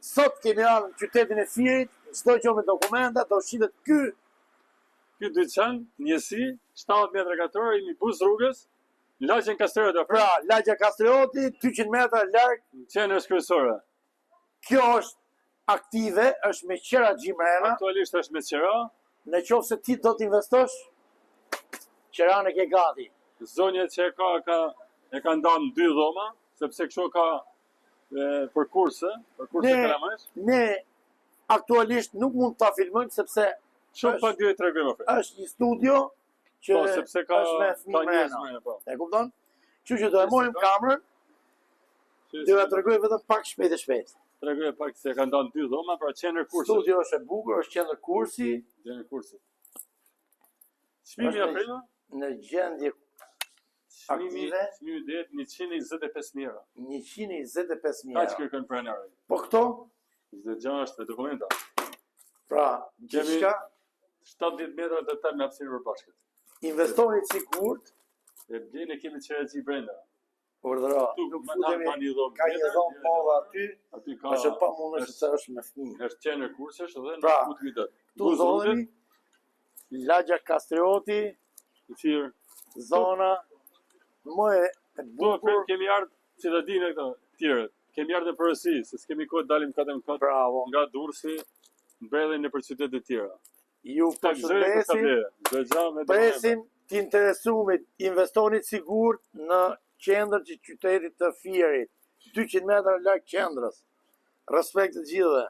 Sot kemi ardhur në qytetin e Fierit, çdo gjë me dokumenta, do shitet ky Ky dyqan, njësi, 70 metra katror, jemi buzë rrugës, në lagjen Kastrioti afër. Pra, lagja Kastrioti, 200 metra larg. Në qendrës kryesore. Kjo është aktive, është me qeraxhi mrena. Aktualisht është me qera. Në qoftë se ti do të investosh, qeranë e ke gati. Zonja që e ka, ka e ka nda në dy dhoma, sepse kështu ka e, për kurse, për kurse Ne, kalamajsh. ne aktualisht nuk mund ta filmojmë sepse Shumë pak do i tregojmë afër. është një studio që Po, sepse ka është me ka fëmijë njerëz mrena. mrena, po. E kupton? Kështu që do e marrim kamerën, do ja tregoj vetëm pak shpejt e shpejt. Tregoj pak se e ka nda në dy dhoma, pra qendër kursi. Studio është e bukur, është qendër kursi, Qendër kursi. Çmimi Është afër në gjendje Çmimi, aktive. çmimi do jetë 125.000 euro. 125.000 Kaq euro. kërkon pronari. Po këto, 26 me dokumenta. pra, Kemi gjithçka 70 metra total me hapësirë përbashkët. investoni sigurt, E blen e kemi qeraxhi brenda. urdhëro, Këtu nuk më futemi, ka një dhomë. ka një tjetër, dhomë madhe aty, Aty ka është e pamundur sepse është me fëmijë. është qendër kursesh dhe Pra, nuk futemi dot. Këtu Buzë rrugës, ndodhemi, lagja Kastrioti, në Fier. zona më e Këtu bukur. afër kemi ardhur si ta dinë këto tjerët. Kemi ardhur në porosi, se s'kemi kohë të dalim katër në katër Bravo. nga Durrësi, mbredhin nëpër qytete të tjera. Ju Ta gëzojmë për ta përshëndesim, blerë. Çdo gjë me presim të interesumit, investoni sigurt në qendër të qytetit të Fierit, 200 metra larg qendrës. Respekt të gjithëve.